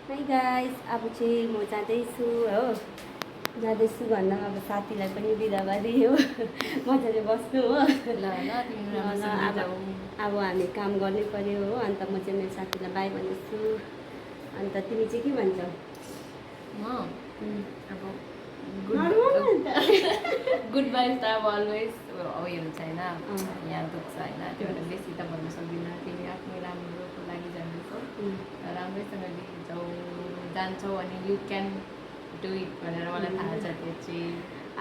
High guys, अब चाहिँ म जाँदैछु हो। जाँदैछु भन्दा अब साथीलाई पनि बिदा गरियो मजाले बस्नु हो। अब हामी काम गर्नै पर्यो हो। अन्त म चाहिँ मेरो साथीलाई बाई भन्दैछु। अन्त तिमी चाहिँ के भन्छौ? अब गुड बाई त अब अलवेज उयो हुन्छ होइन, यहाँ दुख्छ होइन, त्यो भएर बेसी त भन्नु सक्दिनँ। तिमी आफ्नो राम्रोको लागि जाँदैछौ, राम्रैसँगले जान्छौ अनि यु क्यान डु इट भनेर मलाई थाहा छ। त्यो चाहिँ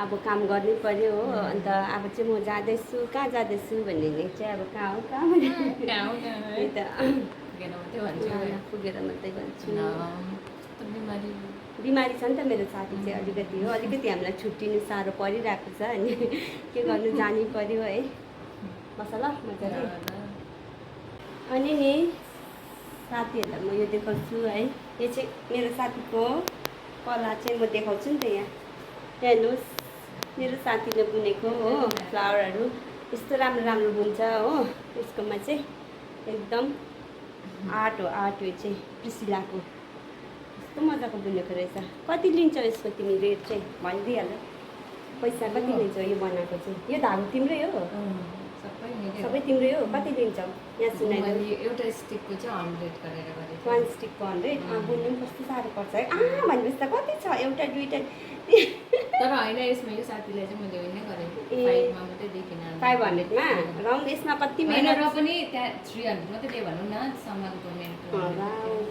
अब काम गर्नै पर्यो हो। अन्त अब चाहिँ म जाँदैछु, कहाँ जाँदैछु भन्ने चाहिँ अब कहाँ हो पुगेर मात्रै भन्छु। बिमारी छ नि त मेरो साथी चाहिँ, अलिकति हो। अलिकति हामीलाई छुट्टिनु साह्रो परिरहेको छ अनि के गर्नु, जानै पर्यो है। बस ल मजाले। अनि नि साथीहरूलाई म यो देखाउँछु है। यो चाहिँ मेरो साथीको कला चाहिँ म देखाउँछु नि त। यहाँ हेर्नुहोस्, मेरो साथीले बुनेको हो फ्लावरहरू। यस्तो राम्रो राम्रो बुन्छ हो। यसकोमा चाहिँ एकदम आर्ट हो, आर्ट हो चाहिँ प्रिसिलाको। यस्तो मजाको बुनेको रहेछ। कति लिन्छौ यसको तिमी रेट चाहिँ भनिदिइहाल। पैसा कति लिन्छौ यो बनाएको चाहिँ? यो धागो तिम्रै हो? सबै तिम्रै हो? कति लिन्छौ यहाँ सुनाइदेऊ। एउटा स्टिकको चाहिँ 100 गरेर गरेको। 1 स्टिकको 100? बुन्नु पनि कस्तो साह्रो पर्छ है। भनेपछि त कति छ? एउटा दुईवटा तर होइन, यसमा यो साथीलाई चाहिँ मैले उयो नै गरेको 5मा मात्रै देखिन। 500मा राउन्ड। यसमा कति मेहनत र पनि त्यहाँ 300 मात्रै दियो भनौँ न सामानको मेहनत।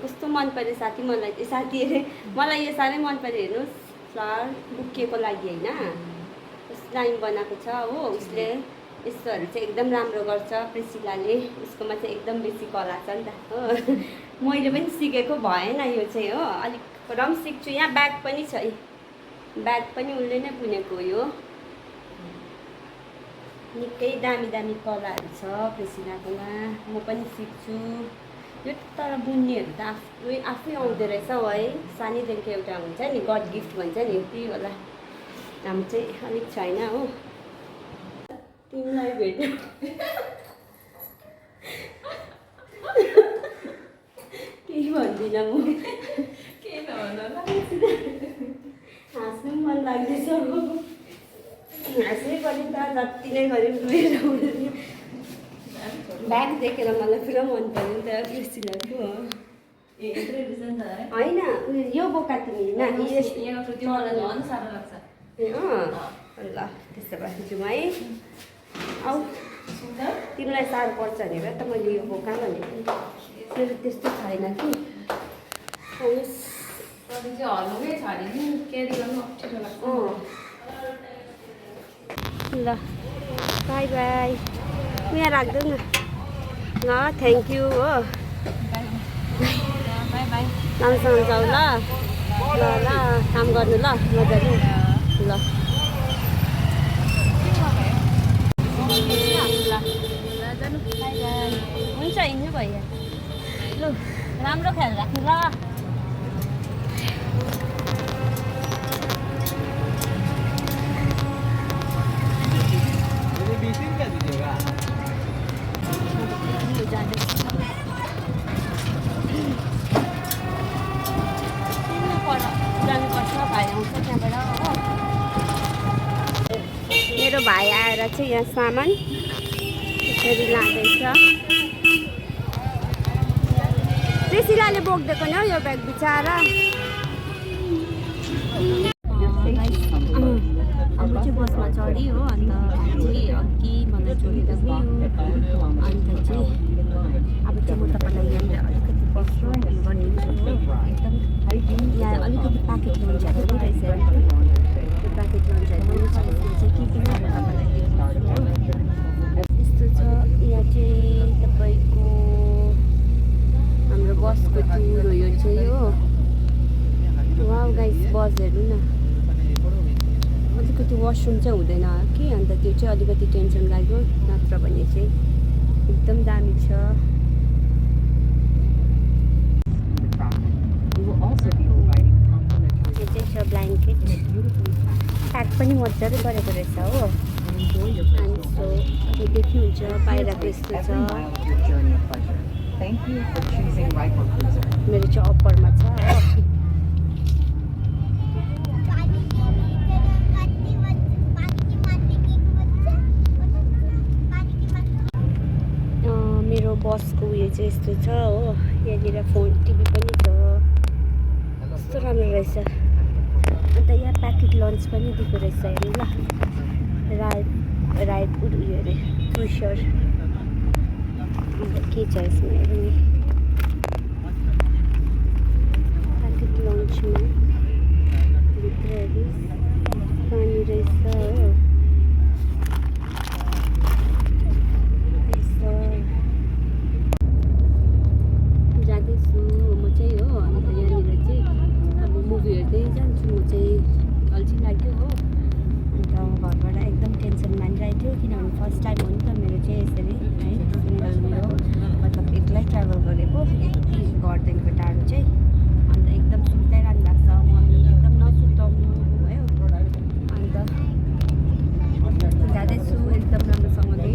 कस्तो मन पर्यो साथी मलाई। साथी मलाई यो साह्रै मन पर्यो। हेर्नुहोस्, फ्लावर बुकेको लागि होइन, लाइन बनाएको छ हो उसले। यस्तोहरू चाहिँ एकदम राम्रो गर्छ प्रिसिलाले। उसकोमा चाहिँ एकदम बेसी कला छ नि त हो। मैले पनि सिकेको भएन यो चाहिँ हो। अलिक रम सिक्छु। यहाँ ब्याग पनि छ, ब्याग पनि उसले नै बुनेको यो। निकै दामी दामी कलाहरू छ प्रिसिलाकोमा। म पनि सिक्छु यो। तर बुन्नेहरू त आफै आउँदो रहेछ हो है। सानैदेखिको एउटा हुन्छ नि, गड गिफ्ट भन्छ नि, त्यही होला। हामी चाहिँ अलिक छैन हो। तिमीलाई भेट्यो केही भन्दिनँ म। के नभन ल, हाँस्नु मन लाग्दैछ। हाँस्नै पऱ्यो त, जति नै गऱ्यो रुएर आउँदैन। ब्याग देखेर मलाई पुरा मन पऱ्यो नि त प्रिसिलाको। होइन यो बोका तिमी झन् साह्रो लाग्छ। ए ल त्यसो भए जाउँ है। आऊ, तिमीलाई साह्रो पर्छ भनेर त मैले यो बोका भनेको। मेरो त्यस्तो छैन कि। हल्लुकै छ अरे नि, क्यारी गर्नु अप्ठ्यारो लाग्छ। ल बाई बाई। यहाँ राख्दैन ल, थ्याङ्क यू हो। By by. राम्रोसँग जाऊ ल। ल ल काम गर्नु ल मजाले। ल हुन्छ, हिँड्नु भयो। लु राम्रो ख्याल राख्नु ल। जानुपर्छ, भाइ आउँछ त्यहाँबाट हो। मेरो भाइ आएर चाहिँ यहाँ सामान यसरी लाँदैछ। प्रिसिलाले बोक्दिएको नि हौ यो ब्याग बिचारा। अब चाहिँ बसमा चढी हो। अन्त चाहिँ अघि मलाई छोडेर गयो। अन्त चाहिँ अब चाहिँ म तपाईँलाई यहाँनिर अलिकति बस्छु भनिदिन्छु हो। एकदम यहाँ अलिकति प्याकेट लन्चहरू पनि रहेछ। त्यो प्याकेट लन्चहरू पनि छ। यसमा चाहिँ के छ तपाईँलाई देखाउँछु हो। यस्तो छ। यहाँ चाहिँ तपाईँको हाम्रो बसको टुर हो यो चाहिँ हो। वाउ गाइस, बस हेर्नु न। अलिकति वासरुम चाहिँ हुँदैन कि, अन्त त्यो चाहिँ अलिकति टेन्सन लाग्यो। नत्र भने चाहिँ एकदम दामी छ। यो चाहिँ छ ब्ल्याङ्केट। प्याक पनि मजाले गरेको रहेछ हो। अनि सो यो देख्नुहुन्छ बाहिरको यस्तो छ। मेरो चाहिँ अप्परमा छ हो। चाहिँ यस्तो छ हो। यहाँनिर फोन टिभी पनि छ, कस्तो राम्रो रहेछ। अन्त यहाँ प्याकेट लन्च पनि दिएको रहेछ हेर्नु ल, राइड उयो अरे क्रुसर। अन्त के छ यसमा हेर्नु नि, प्याकेट लन्चमा भित्रहरू पानी रहेछ हो। जाँदैछु म चाहिँ हो। अन्त यहाँनिर चाहिँ अब मुभी हेर्दै जान्छु म चाहिँ, अल्छी लाग्यो हो। अन्त घरबाट एकदम टेन्सन मानिरहेको थियो, किनभने फर्स्ट टाइम हो नि त मेरो चाहिँ यसरी है, सिङ्गल मेरो मतलब एक्लै ट्राभल गरेको यति घरदेखिको टाढो चाहिँ। अन्त एकदम सुताइरहनु भएको छ मम्मी, एकदम नसुताउनु है। अन्त जाँदैछु एकदम राम्रोसँगले।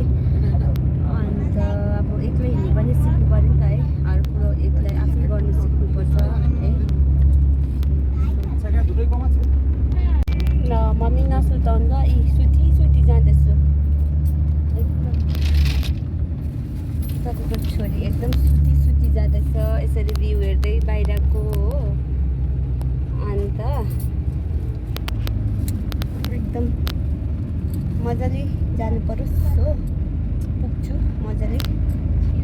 अन्त अब एक्लै हिँड्नु पनि सिक्नु पऱ्यो नि त है, अरू कुरो एक्लै आफै गर्नु सिक्नुपर्छ है। ल मम्मी नसुताउनु ल, सुती जाँदैछु एकदम। तपाईँको छोरी एकदम सुती जाँदैछ यसरी भ्यू हेर्दै बाहिरको हो। अन्त एकदम मजाले जानु परोस् हो, पुग्छु मजाले।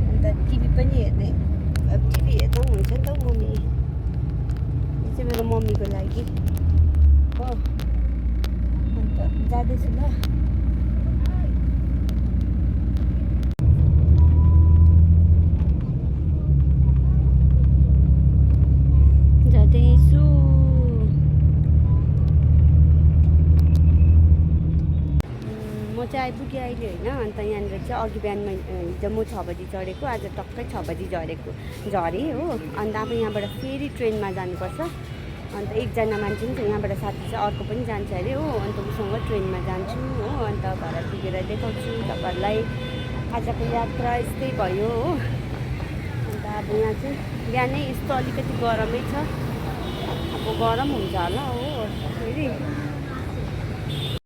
अन्त टिभी पनि हेर्ने, अब टिभी हेर्दा पनि हुन्छ नि त मम्मी, यो चाहिँ मेरो मम्मीको लागि हो। अन्त जाँदैछु ल। जाँदैछु म चाहिँ आइपुगेँ अहिले होइन। अन्त यहाँनिर चाहिँ अघि बिहान हिजो म 6 बजी चढेको, आज टक्कै 6 बजी झरेँ हो। अन्त अब यहाँबाट फेरि ट्रेनमा जानुपर्छ। अन्त एकजना मान्छे पनि छ यहाँबाट, साथी चाहिँ अर्को पनि जान्छ अरे हो। अन्त उसँग ट्रेनमा जान्छु हो। अन्त घर पुगेर देखाउँछु तपाईँहरूलाई। आजको यात्रा यस्तै भयो हो। अन्त अब यहाँ चाहिँ बिहानै यस्तो अलिकति गरमै छ, अब गरम हुन्छ होला हो फेरि।